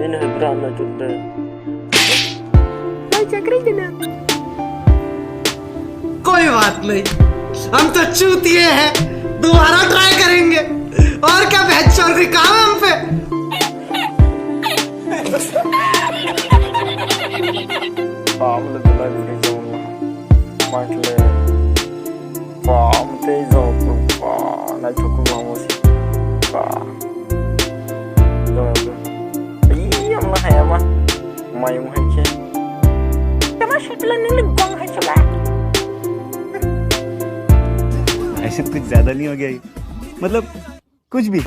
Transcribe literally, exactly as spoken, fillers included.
Ini hai bra na chudde. Hai chakri dina. कोई बात नहीं, हम तो चूतिए हैं, दोबारा ट्राई करेंगे। और क्या बहनचोद कोई काम है हम पे? Pam le belai bwrwi jong ma khle pam tei jong pa naithok ma mo si pa jong ai am na haya ma mai mo hai khe tama shutla nili gong hai chula. ऐसे कुछ ज्यादा नहीं हो गया ये? मतलब कुछ भी।